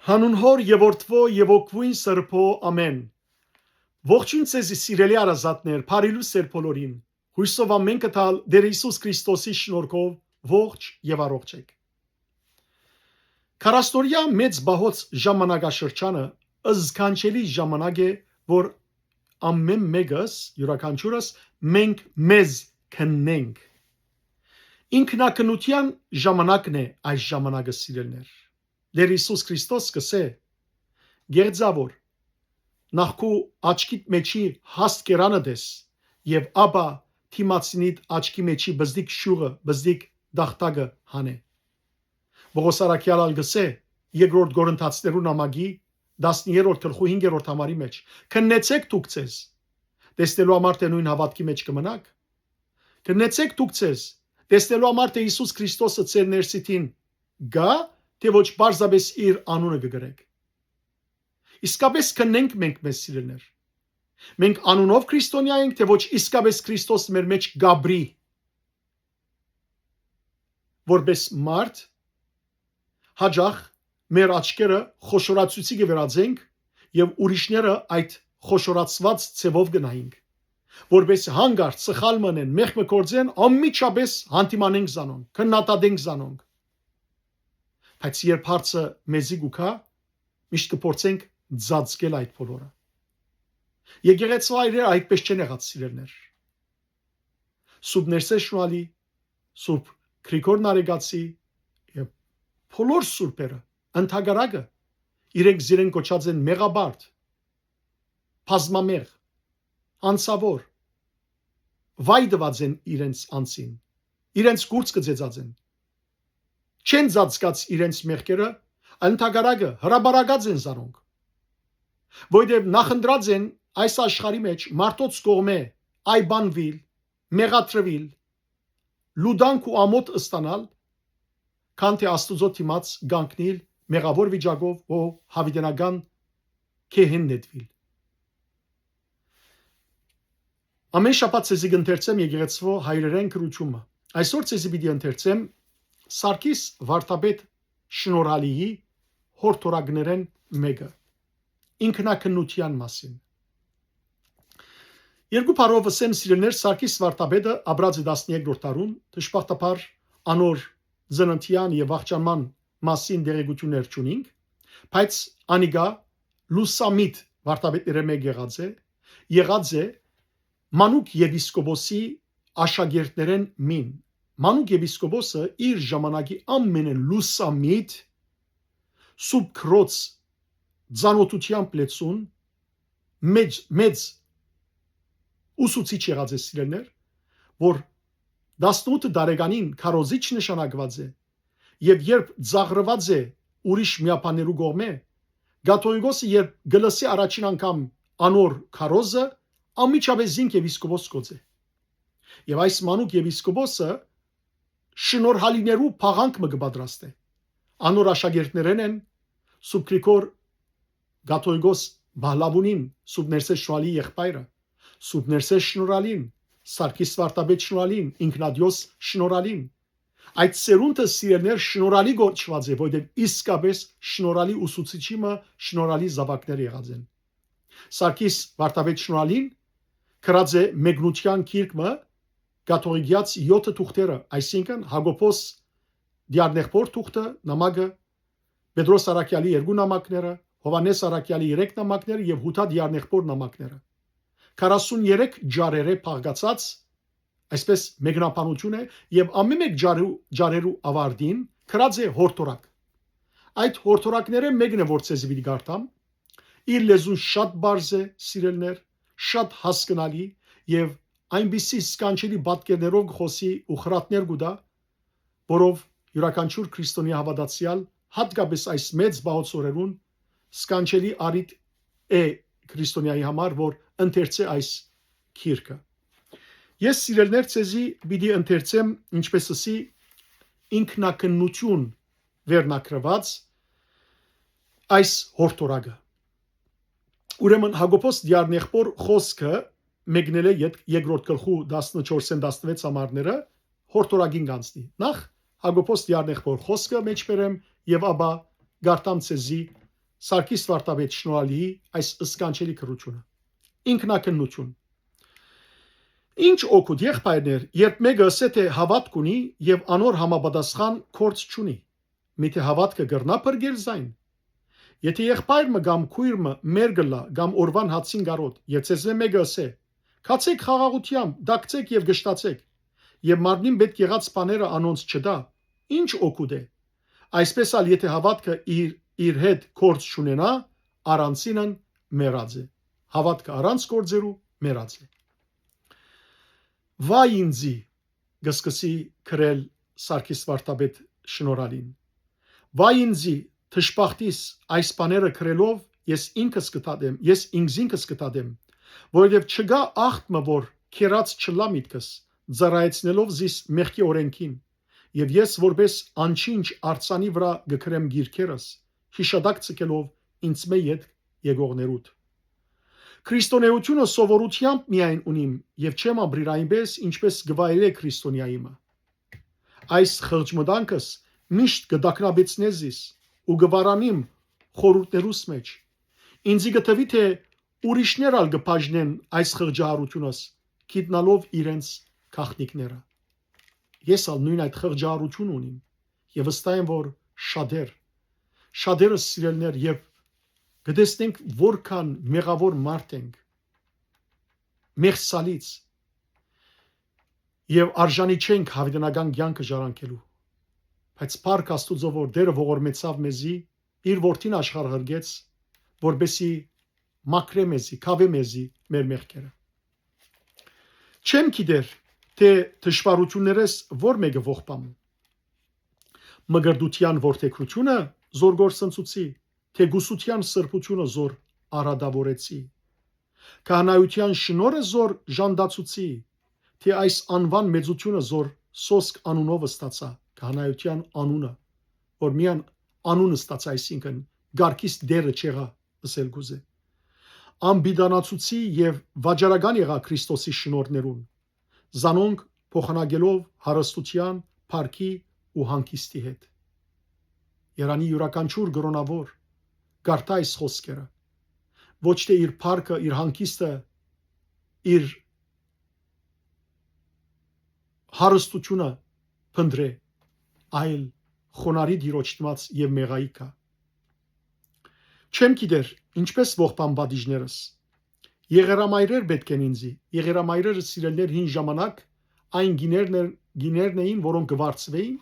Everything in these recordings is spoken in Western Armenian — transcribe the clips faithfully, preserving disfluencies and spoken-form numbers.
Հանուն Հօր եւ Որդւոյ եւ Հոգւոյն Սրբոյ, ամէն։ Ողջոյն ձեզի, սիրելի հարազատներ, բարի լուսեր բոլորին։ Յոյսով ամէնքը տալ Տէր Յիսուս Քրիստոսի շնորհքով ողջ եւ առողջ էք։ Քառասնօրեայ մեծ պահոց ժամանակաշրջանը սքանչելի ժամանակ է, որ ամէն մեկս, իւրաքանչիւրս, մենք մեզ քննենք։ Ինքնակնութեան ժամանակն է այս ժամանակը, սիրելիներ։ Տէր Յիսուս Քրիստոս կ'ըսէ. «Գեղձաւոր, նախ քու աչքիդ մէջի հաստ կերանը տես, եւ ապա դիմացինիդ աչքի մէջի բզդիկ շիւղը, բզդիկ տախտակը հանէ»։ Պողոս առաքեալ ալ կ'ըսէ երկրորդ Կորինթացիներու նամակի տասներորդ գլխու հինգերորդ համարի մէջ. «Քննեցէք դուք ձեզ, տեսնելու համար թէ նոյն հաւատքի մէջ կը մնաք։ Քննեցէք դուք ձեզ, տեսնելու համար թէ Յիսուս Քրիստոսը ձեր ներսիդին կայ, թէ ոչ պարզապէս իր անունը կը կրէք»։ Իսկապէս քննենք մենք մեզ, սիրելիներ։ Մենք անունով քրիստոնեայ ենք, թէ ոչ իսկապէս Քրիստոս մեր մէջ կ'ապրի, որպէս մարդ, յաճախ մեր աչքերը խոշորացուցի կը վերածենք եւ ուրիշները այդ խոշորացուած ձեւով կը նայենք, որպէս հանկարծ սխալ մնեն, մեղք մը գործեն, անմիջապէս հանդիմանենք զանոնք, քննադատենք զանոնք։ Բայց երբ հարցը մեզի կու գայ, միշտ կը փորձենք ծածկել այդ բոլորը։ Եկեղեցու այրերը այդպես չեն եղած, սիրելիներ։ Սուրբ Ներսէս Շնորհալի, Սուրբ Գրիգոր Նարեկացի եւ բոլոր սուրբերը, ընդհակառակը, իրենք զիրեն կոչած են մեղաբարդ, բազմամեղ, անցաւոր, վայ տուած են իրենց անձին, իրենց կուրծքը ծեծած են։ Չեն ծածկած իրենց մեղքերը, ընդհակառակը, հրապարակած են զանոնք, որովհետեւ նախընտրած են այս աշխարհի մէջ մարդոց կողմէ այբանուիլ, մեղադրուիլ, լուտանք ու ամօթ ստանալ, քան թէ Աստուծոյ դիմաց կանգնիլ մեղաւոր վիճակով ու յաւիտենական գեհեն նետուիլ։ Ամէն շաբաթ ձեզի կ'ընթերցեմ եկեղեցւոյ հայրերէն գրութիւնը։ Այսօր ձեզի պիտի ընթերցեմ Սարգիս Վարդապետ Շնորհալիի յորդորակներէն մէկը, ինքնակնութեան մասին։ Երկու բառով ըսեմ, սիրելիներ, Սարգիս Վարդապետը ապրած է տասներկրորդ դարուն, դժբախտաբար անոր ծննդեան եւ վախճանման մասին տեղեկութիւններ չունինք, բայց անիկա լուսամիտ վարդապետներէ մէկ եղած է, եղած է Մանուկ եպիսկոպոսի աշակերտներէն մին։ Մանուկ եպիսկոպոսը իր ժամանակի ամենէն լուսամիտ, Սուրբ Քրոց ծանօթութեամբ լեցուն, մեծ, մեծ ուսուցիչ եղած է, սիրելիներ, որ տասնութ տարեկանին քարոզիչ նշանակուած է, եւ երբ ծաղրուած է ուրիշ միաբաններու կողմէ, կաթողիկոսը երբ կը լսի առաջին անգամ անոր քարոզը, անմիջապէս զինք եպիսկոպոս կ'օծէ։ Եւ այս մանուկ եպիսկոպոսը շնորհալիներու փաղանգ մը կը պատրաստէ։ Անոր աշակերտներէն են Սուրբ Գրիգոր կաթողիկոս Բահլավունին, Սուրբ Ներսէս Շնորհալի եղբայրը, Սուրբ Ներսէս Շնորհալին, Սարգիս Վարդապետ Շնորհալին, Ինքնատիոս Շնորհալին։ Այդ սերունդը, սիրելիներ, շնորհալի կոչուած է, որովհետեւ իսկապէս շնորհալի ուսուցիչի մը շնորհալի զաւակներ եղած են։ Սարգիս Վարդապետ Շնորհալին գրած է մեկնութեան գիրք մը, կաթողիկեաց յոթը թուղթերը, այսինքն Յակոբոս Դիառնեղբոր թուղթը, նամակը, Պետրոս Առաքեալի երկու նամակները, Յովհաննէս Առաքեալի երեք նամակները եւ Յուդա Դիառնեղբոր նամակները։ Քառասուն երեք ջարերէ բաղկացած, այսպես, մեկնաբանութիւն է, եւ ամէն մէկ ջարու, ջարերու աւարտին գրած է յորդորակ։ Այդ յորդորակներէն մէկն է, որ ձեզի պիտի կարդամ։ Իր լեզուն շատ պարզ է, սիրելիներ, շատ հասկնալի եւ այնպիսի սքանչելի պատկերներով կը խօսի ու խրատներ կու տայ, որով իւրաքանչիւր քրիստոնեայ հաւատացեալ, յատկապէս այս մեծ պահոց օրերուն, սքանչելի առիթ է քրիստոնեայի համար, որ ընթերցէ այս գիրքը։ Ես, սիրելիներ, ձեզի պիտի ընթերցեմ, ինչպես ըսի, ինքնակնություն վերնագրուած այս յորդորակը։ Ուրեմն Յակոբոս Դիառնեղբոր խօսքը մեկնել է յետ-, երկրորդ գլխու տասնչորսէն տասնվեց համարները, յորդորակին կանցնի։ Նախ Յակոբոս Դիառնեղբոր խօսքը մէջբերեմ եւ ապա գարտամ ձեզի Սարգիս Վարդապետ Շնորհալիի այս սքանչելի գրութիւնը։ Ինքնակննութիւն։ Ի՞նչ օգուտ, եղբայրներ, երբ մէկը ըսէ թէ հաւատք ունի եւ անոր համապատասխան գործ չունի, միթէ հաւատքը կրնա՞ փրկել զայն։ Եթէ եղբայր մը կամ քոյր մը մեռ կ'ըլլայ կամ օրուան հացին կարօտ, եւ ձեզմէ մէկը ըսէ. «Գացէք խաղաղութեամբ, դագցէք եւ կշտացէք», եւ մարմնին պէտք եղած բաները անոնց չտայ, ի՞նչ օգուտ է։ Այսպէս ալ եթէ հաւատքը իր, իր հետ գործ չունենայ, առանցինն մեռած է։ Հաւատքը առանց գործերու մեռած է։ «Վայ ինձի», կը սկսի գրել Սարգիս Վարդապետ Շնորհալին։ «Վայ ինձի, դժբախտիս, այս բաները գրելով ես ինքս կը դատեմ, ես ինքզինքս կը դատեմ, որովհետեւ չկայ ախտ մը, որ քերած չըլլայ միտքս, ծառայեցնելով զիս մեղքի օրէնքին, եւ ես որպէս անչինչ արձանի վրայ կը գրեմ գիրքերս, յիշատակ ձգելով ինձմէ ետք եկողներուդ։ Քրիստոնէութիւնը սովորութեամբ միայն ունիմ եւ չեմ ապրիր այնպէս, ինչպէս կը վայելէ քրիստոնեայ իմը։ Այս խղճմտանքս միշտ կը տագնապեցնէ զիս ու կը վարանիմ խորհուրդներուս մէջ։ Ինձի կը թուի թէ ուրիշներ ալ կը բաժնեն այս խղճահարութիւնս, գիտնալով իրենց գաղտնիքները։ Ես ալ նոյն այդ խղճահարութիւնը ունիմ եւ վստահ եմ, որ շատեր, շատերս, սիրելիներ, եւ կը տեսնենք, որքան մեղաւոր մարդ ենք, մեղսալից, եւ արժանի չենք յաւիտենական կեանքը ժառանգելու։ Բայց փառք Աստուծոյ, որ Տէրը ողորմեցաւ մեզի, իր որդին աշխարհ ղրկեց, որպեսզի մաքրէ մեզի, քաւէ մեզի մեր մեղքերը։ Չեմ գիտեր թէ թշուառութիւններէս ո՞ր մէկը ողբամ։ Մկրտութեան որդեգրութիւնը զոր կորսնցուցի, թէ կուսութեան սրբութիւնը զոր արատաւորեցի, քահանայութեան շնորհը զոր ժանտացուցի, թէ այս անուան մեծութիւնը զոր սոսկ անունով ստացայ, քահանայութեան անունը, որ միայն անուն ստացայ, այսինքն՝ կարգիս Տէրը չեղայ, ըսել կ'ուզէ։ Անպիտանացուցի եւ վաճառական եղայ Քրիստոսի շնորհներուն, զանոնք փոխանակելով հարստութեան, փառքի ու հանգիստի հետ։ Երանի յուրաքանչիւր կրօնաւոր կարդայ այս խօսքերը, ոչ թէ իր փառքը, իր հանգիստը, իր հարստութիւնը փնտռէ, այլ խոնարհի Տիրոջ դիմաց եւ մեղայիկա։ Չեմ գիտեր ինչպէս ողբան պատիժներս։ Եղերամայրեր պէտք են ինձի։ Եղերամայրերը, սիրելիներ, հին ժամանակ այն գիներն էր, գիներն էին, որոնք կը վարձվէին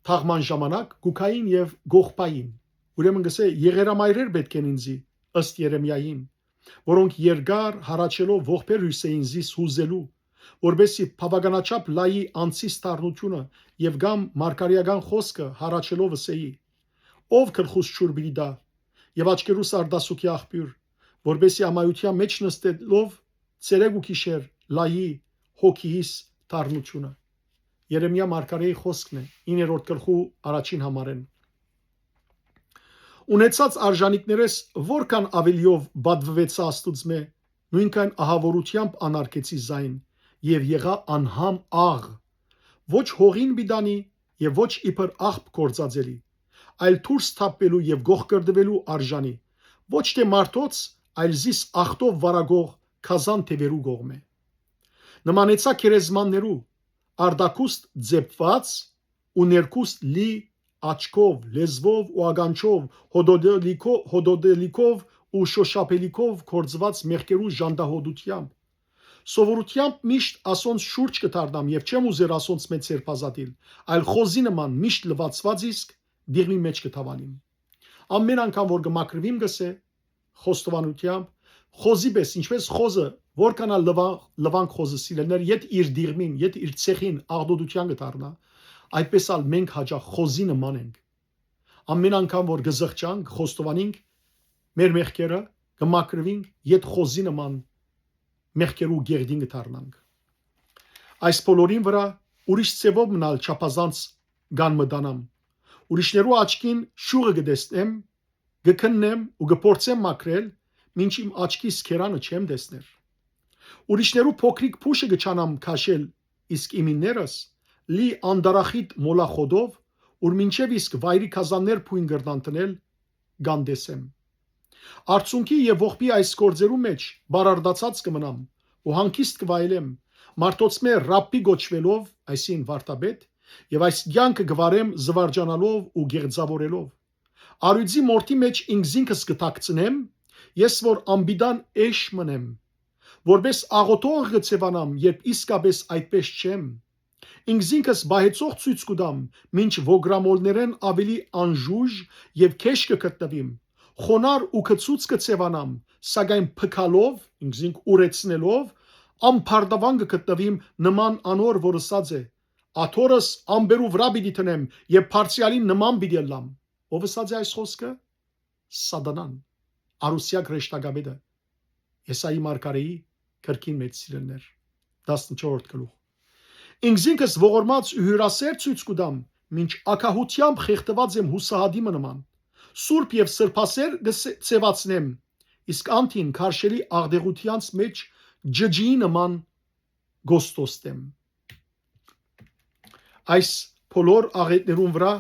թաղման ժամանակ, կու գային եւ կողբային։ Ուրեմն կ'ըսէ. «Եղերամայրեր պէտք են ինձի», ըստ Երեմիային, որոնք երկար հառաչելով ողբեր հիւսէին զիս յուզելու, որպեսզի բաւականաչափ լայի անձիս դառնութիւնը եւ կամ մարգարէական խօսքը հառաչելով ըսէի. «Ո՞վ գլխուս ջուր պիտի տայ եւ աչքերուս արտասուքի աղբիւր, որպեսզի ամայութեան մէջ նստելով ցերեկ ու գիշեր լայի հոգիիս դառնութիւնը»։ Երեմիա մարգարէի խօսքն է, իններորդ գլխու առաջին համարէն։ Ունեցած արժանիքներէս որքան աւելիով պատուեցայ Աստուծմէ, նոյնքան ահաւորութեամբ անարգեցի զայն եւ եղայ անհամ աղ, ոչ հողին պիտանի եւ ոչ իբր աղբ գործածելի, այլ դուրս թափվելու եւ կոխկրտուելու արժանի, ոչ թէ մարդոց, այլ զիս աղտով վարակող գազան թեւերու կողմէ։ Նմանեցայ գերեզմաններու, արտաքուստ ձեփուած ու ներքուստ լի աչքով, լեզուով ու ականջով, հոդոդելիքո-, հոդոդելիքով ու շոշափելիքով գործուած մեղքերու ժանտահոտութեամբ։ Սովորութեամբ միշտ ասոնց շուրջ կը դառնամ եւ չեմ ուզեր ասոնցմէ ձերբազատիլ, այլ խոզի նման միշտ լվացուած իսկ դիղմի մէջ կը թաւալիմ։ Ամեն անգամ որ կը մաքրուիմ, կ'ըսէ, խոստովանութեամբ, խոզի պէս, ինչպէս խոզը, որքան ալ լվա-, լվանք խոզը, սիրելիներ, եթ իր դիղմին, եթ իր ցեխին աղտոտութեան կը դառնայ, այդպէս ալ մենք յաճախ խոզի նման ենք։ Ամեն անգամ որ կը զղջանք, խոստովանինք մեր մեղքերը, կը մաքրուինք, եթ խոզի նման մեղքերու գեղդին կը դառնանք։ Այս բոլորին վրայ ուրիշ ձեւով մըն ալ չափազանց կ'անմտանամ։ Ուրիշներու աչքին շուղը կը տեսնեմ, կը քննեմ ու կը փորձեմ մաքրել, մինչ իմ աչքիս քերանը չեմ տեսներ։ Ուրիշներու փոքրիկ փուշը կը չանամ քաշել, իսկ իմիններս լի անտարախիտ մոլախոտով, ուր մինչեւ իսկ վայրի գազաններ բոյն կրնան տնել, կ'անտեսեմ։ Արցունքի եւ ողբի այս գործերու մէջ բարարդացած կը մնամ ու հանգիստ կը վայելեմ, մարդոցմէ Ռաբբի կոչուելով, այսինքն՝ վարդապետ, եւ այս կեանքը կը վարեմ զուարճանալով ու գեղձաւորելով։ Առիւծի մորթի մէջ ինքզինքս կը թաքցնեմ, ես որ անպիտան էշ մըն եմ, որպէս աղօթող կը ձեւանամ, երբ իսկապէս այդպէս չեմ։ Ինքզինքս պահեցող ցոյց կու տամ, մինչ ոգրամոլներէն աւելի անժուժ եւ գէշ կը գտնուիմ, խոնարհ ու գցուց կը ձեւանամ, սակայն փքալով, ինքզինք ուրեցնելով, ամբարտաւան կը գտնուիմ նման անոր, որ ըսած է. «Աթոռս ամպերու վրայ պիտի դնեմ եւ բարձեալին նման պիտի ըլլամ»։ Ո՞վ ըսած է այս խօսքը։ Սատանան, արուսեակ հրեշտակապետը, Եսայի մարգարէի կրկին մէջ, սիրելներ, տասնչորրորդ գլուխ։ Ինքզինքս ողորմած ու հիւրասեր ցոյց կու տամ, մինչ ակահութեամբ խեղդուած եմ յուսահատի մը նման։ Սուրբ եւ սրբասեր կը ս-, ձեւացնեմ, իսկ անդին քարշելի աղտեղութեանց մէջ ջջիի նման գոստոստեմ։ Այս բոլոր աղէտներուն վրայ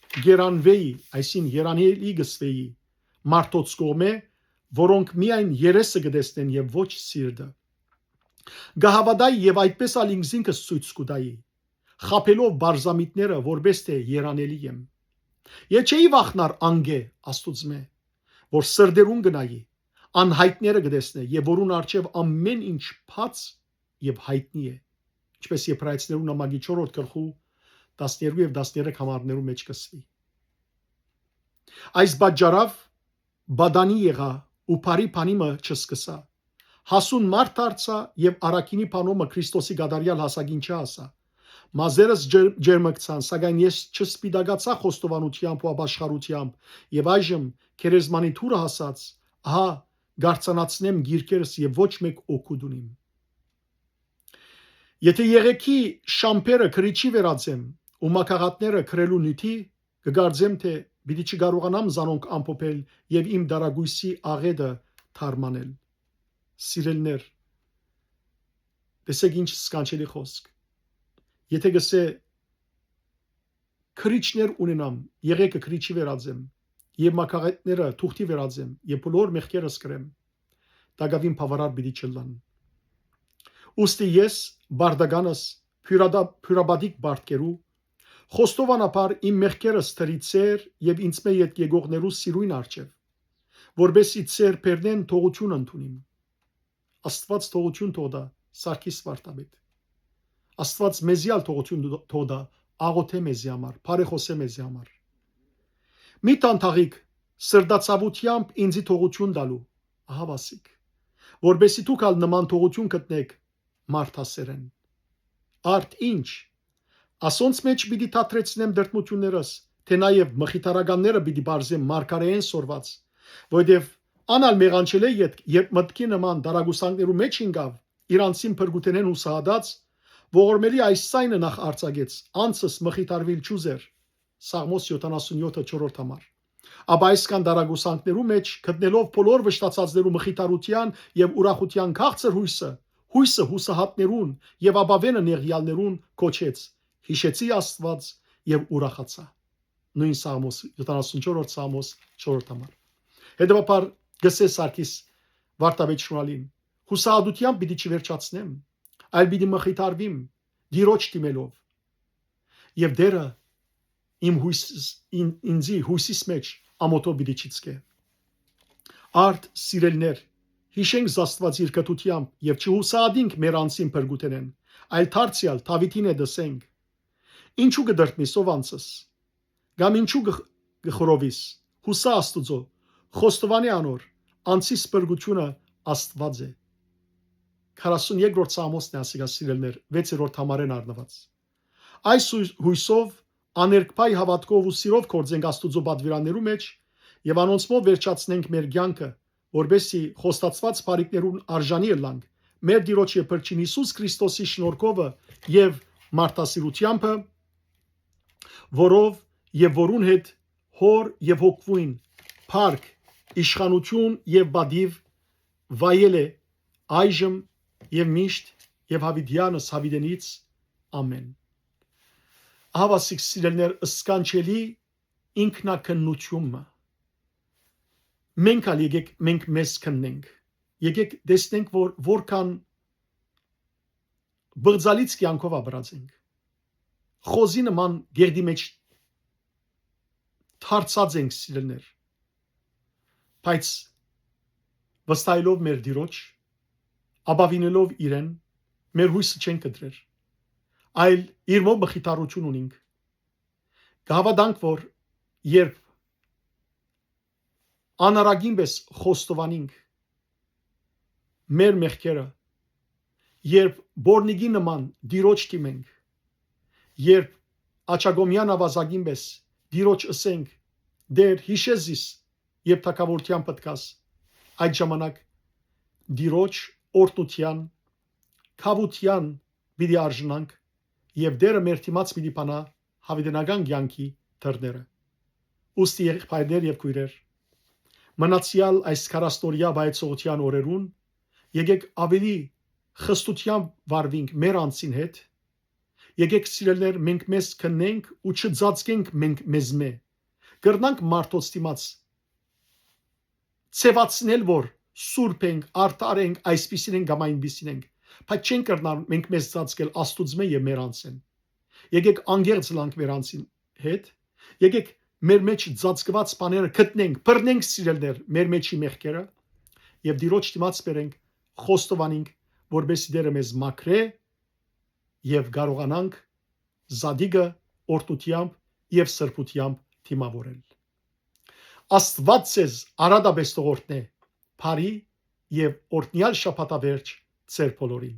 կ'երանուէի, այսինքն՝ երանելի կ'ըսուէի մարդոց կողմէ, որոնք միայն երեսը կը տեսնեն եւ ոչ սիրտը։ Կը հաւատայի եւ այդպէս ալ ինքզինքս ցոյց կու տայի, խաբելով պարզամիտները, որպէս թէ երանելի եմ։ Ես չէի վախնար անկէ Աստուծմէ, որ սրտերուն կը նայի, անյայտները կը տեսնէ եւ որուն առջեւ ամէն ինչ բաց եւ յայտնի է, ինչպէս Եբրայեցիներուն նամակի չորրորդ գլխու տասներկու եւ տասներեք համարներու մէջ կ'ըսուի։ Այս պատճառով պատանի եղայ ու բարի բանի մը չսկսայ։ Հասուն մարդ դարձայ եւ առաքինի բանոմը Քրիստոսի կատարեալ հասակին չհասայ։ Մազերս ջեր-, ջերմկցան, սակայն ես չսպիտակացայ խոստովանութեամբ ու ապաշխարութեամբ, եւ այժմ, գերեզմանի դուռը հասած, ահա, կ'արձանացնեմ գիրքերս եւ ոչ մէկ օգուտ ունիմ։ Եթէ եղեգի շամբերը քրիչի վերածեմ ու մագաղաթները քրելու նիւթի, կը կարծեմ թէ պիտի չկարողանամ զանոնք ամփոփել եւ իմ տարակոյսի աղէտը թարմանել։ Սիրելներ, տեսէք ինչ սքանչելի խօսք։ Եթէ կ'ըսէ, քրիչներ ունենամ, եղեգը քրիչի վերածեմ, եւ մագաղէտները թուղթի վերածեմ, եւ բոլոր մեղքերս կրեմ, տակաւին բաւարար պիտի չըլլան։ Ուստի ես, բարդականս, բիւրադա-, բիւրապատիկ պարտքերու, խոստովանաբար իմ մեղքերս թրի ծեր եւ ինձմէ ետք եկողներու սիրոյն առջեւ, որպէս ի ծեր բերնեն թողութիւն ընդունիմ։ Աստուած թողութիւն թող տայ Սարգիս վարդապետ։ Աստուած մեզի ալ թողութիւն թող տայ, աղօթէ մեզի համար, բարեխօսէ մեզի համար։ Մի տանտաղիկ, սրտացաւութեամբ ինձի թողութիւն տալու, ահա վասիկ, որպէսզի դուք ալ նման թողութիւն գտնէք մարդասերեն։ Արդ ինչ, ասոնց մէջ պիտի թատրեցնեմ դրդմութիւններս, թէ նաեւ մխիթարականները պիտի պարզեմ մարգարէէն սորված, որովհետեւ ան ալ մեղանչելէ ետք, երբ մտքի նման տարակուսանքներու մէջ ինկաւ, իր անձին փրկութենէն յուսահատած, ողորմելի այս ձայնը նախ արձակեց, անձս մխիթարուիլ չուզեր։ Սաղմոս յոթանասունյոթը, չորրորդ համար։ Ապա այսքան տարակուսանքներու մէջ, գտնելով բոլոր վշտացածներու մխիթարութեան եւ ուրախութեան քաղցր յոյսը, յոյսը յուսահատներուն եւ ապաւէնը նեղեալներուն կոչեց. «Յիշեցի Աստուած եւ ուրախացայ»։ Նոյն Սաղմոս, յոթանասունչորրորդ Սաղմոս, չորրորդ համար։ Հետեւաբար, կ'ըսէ Սարգիս վարդապետ Շունալին. «Յուսահատութեան պիտի չվերջացնեմ, այլ պիտի մխիթարվիմ, Տիրոջ դիմելով։ Եւ Տէրը իմ յոյսս, ին-, ինձի յոյսիս մէջ ամօթով պիտի չիցկէ»։ Արդ, սիրելներ, յիշենք Աստուած իր կրթութեամբ եւ չյուսահատինք մեր անձին փրկութենէն, այլ դարձեալ Դաւիթին հետ ըսենք. «Ինչու կը դրդմիս, ով անձս, կամ ինչու կը, կը խռովիս, յուսա Աստուծոյ, խոստովանէ անոր, անձիս փրկութիւնը Աստուած է»։ Քառասուն երկրորդ Սաղմոսն է ասիկա, սիրելներ, վեցերորդ համարէն առնուած։ Այս յոյ-, յոյսով, աներկբայ հաւատքով ու սիրով գործենք Աստուծոյ պատուիրաններու մէջ եւ անոնցմով վերջացնենք մեր կեանքը, որպէս զի խոստացուած բարիքներուն արժանի ըլլանք, մեր Տիրոջ եւ Փրկչին Յիսուս Քրիստոսի շնորհքովը եւ մարդասիրութեամբը, որով եւ որուն հետ Հօր եւ Հոգւոյն փառք, իշխանութիւն եւ պատիւ վայել է այժմ եւ միշտ եւ յաւիտեանս յաւիտենից։ Ամէն։ Ահա, սիրելիներ, սքանչելի ինքնակննութիւն մը, Մենք ալ եկեք, մենք մեզ քննենք։ Եկեք տեսնենք, որ որքան բղձալից կեանքով ապրած ենք։ Խոզի նման գերդի մեջ դարձած ենք, սիրելներ։ Բայց վստահելով մեր Տիրոջ, ապավինելով իրեն, մեր յոյսը չենք կտրեր, այլ իր մով մխիթարություն ունինք։ Կհաւատանք, որ երբ անարագին պէս խոստովանինք մեր մեղքերը, երբ բորնիկի նման Տիրոջ դիմենք, երբ աչագոմեան աւազակին պէս Տիրոջ ըսենք. «Տէր, յիշէ զիս, երբ թագաւորութեան պտկաս», այդ ժամանակ Տիրոջ օրհնութեան, քաւութեան պիտի արժանանք եւ Տէրը մեր դիմաց պիտի բանայ յաւիտենական կեանքի դռները։ Ուստի, եղբայրներ եւ քոյրեր, մնացեալ այս քառասնօրեայ վայեցողութեան օրերուն եկեք աւելի խստութեամբ վարուինք մեր անձին հետ, եկեք, սիրելներ, մենք մեզ քննենք ու չծածկենք մենք մեզմէ։ Կրնանք մարդոց դիմաց ձեւացնել, որ սուրբ ենք, արդար ենք, այսպիսին ենք կամ այնպիսին ենք, բայց չենք կրնար մենք մեզ ծածկել Աստուծմէ եւ մեր անձէն։ Եկեք անկեղծ ըլանք մեր անձին հետ, եկեք մեր մեջ ծածկուած բաները գտնենք, բռնենք, սիրելներ, մեր մեջի մեղքերը եւ Տիրոջ դիմաց բերենք, խոստովանենք, որպեսզի Տէրը մեզ մաքրէ եւ կարողանանք զատիկը օրհնութեամբ եւ սրբութեամբ դիմաւորել։ Աստուած ձեզ արատապէս թող օրհնէ, բարի եւ օրհնեալ շաբաթավերջ ձեր բոլորին։